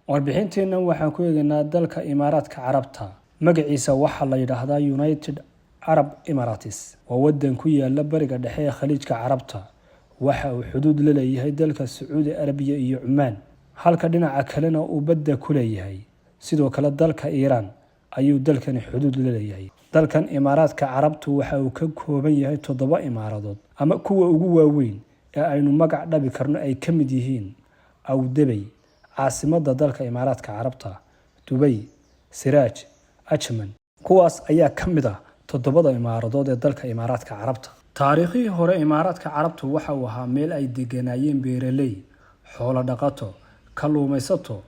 Warbixinteennan waxaan ku eegaynaa dalka Imaaraadka Carabta. Magaciisa waxaa la yidhaahdaa United Arab Emirates. Waa wadan ku yaala Bariga Dhexe ee Khaliijka Carabta. Waxa uu xuduud la leeyahay dalka Sacuudi Arabiya iyo Cumaan, halka dhinaca kalena uu badda ku leeyahay. Sidoo kale dalka Iiraan ayuu dalkani xuduud la leeyahay. Dalkan Imaaraadka Carabtu waxa uu ka kooban yahay toddoba imaaradood, ama kuwa ugu waaweyn ee aynu magac dhabi karno ay ka mid yihiin Abu Dhabi, caasimadda dalka Imaaraadka Carabta, Dubay, Siraaj, Ajman. Kuwaas ayaa ka mid ah toddobada imaaradood ee dalka Imaaraadka Carabta. Taariikhihii hore, Imaaraadka Carabtu waxa uu ahaa meel ay deganaayeen beeraley, xoolo dhaqato, kalluumaysato.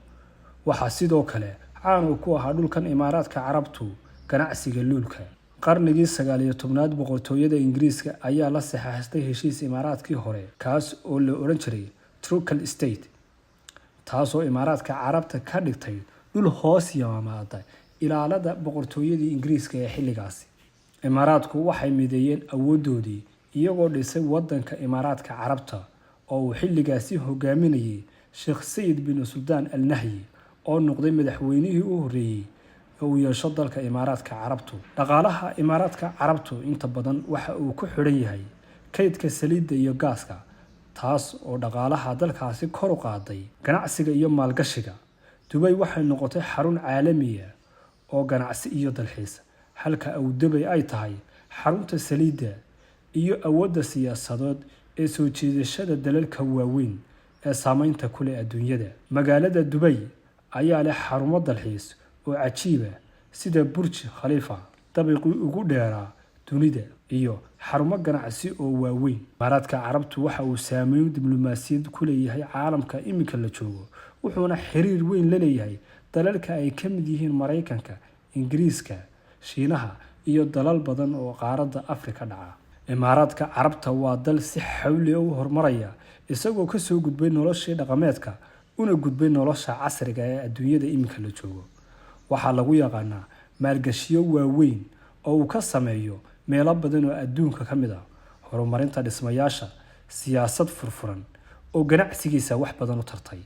Waxaa sidoo kale caan uu ku ahaa dhulkan Imaaraadka Carabtu ganacsiga luulka. Qarnigii 19aad, boqortooyada Ingiriiska ayaa la saxeexatay heshiis Imaaraadkii hore, kaas oo la odhan jiray Trucial State, taasoo Imaaraadka Carabta ka dhigtay dhul hoos yimaada ilaalada boqortooyadii Ingiriiska ee xilligaasi. Imaaraadku waxay mideeyeen awoodoodii iyagoo dhisay wadanka Imaaraadka Carabta, oo uu xilligaasi hogaaminayay Sheekh Sayid bin Suldaan Al Nahyi, oo noqday madaxweynihii u horreeyey ee uu yeesho dalka Imaaraadka Carabtu. Dhaqaalaha Imaaraadka Carabtu inta badan waxa uu ku xidhan yahay kaydka saliidda iyo gaaska, taas oo dhaqaalaha dalkaasi kor u qaaday ganacsiga iyo maalgashiga. Dubay waxay noqotay xarun caalamiya oo ganacsi iyo dalxiis, halka Abu Dhabi ay tahay xarunta saliidda iyo awoodda siyaasadeed ee soo jiidashada dalalka waaweyn ee saameynta ku leh adduunyada. Magaalada Dubay ayaa leh xarumo dalxiis oo cajiiba, sida Burj Khalifa, dabiqii ugu dheeraa dunida, iyo xarumo ganacsi oo waaweyn. Imaaraadka Carabtu waxa uu saameyn diblomaasiyad ku leeyahay caalamka iminka la joogo, wuxuuna xiriir weyn la leeyahay dalalka ay ka mid yihiin Maraykanka, Ingiriiska, Shiinaha iyo dalal badan oo qaaradda Afrika dhaca. Imaaraadka Carabta waa dal si xawli u horumaraya, isagoo kasoo gudbay noloshii dhaqameedka una gudbay nolosha casriga ee adduunyada iminka la joogo. Waxaa lagu yaqaanaa maalgashiyo waaweyn oo uu ka sameeyo meelo badan oo adduunka ka mid ah, horumarinta dhismayaasha, siyaasad furfuran oo ganacsigiisa wax badan u tartay.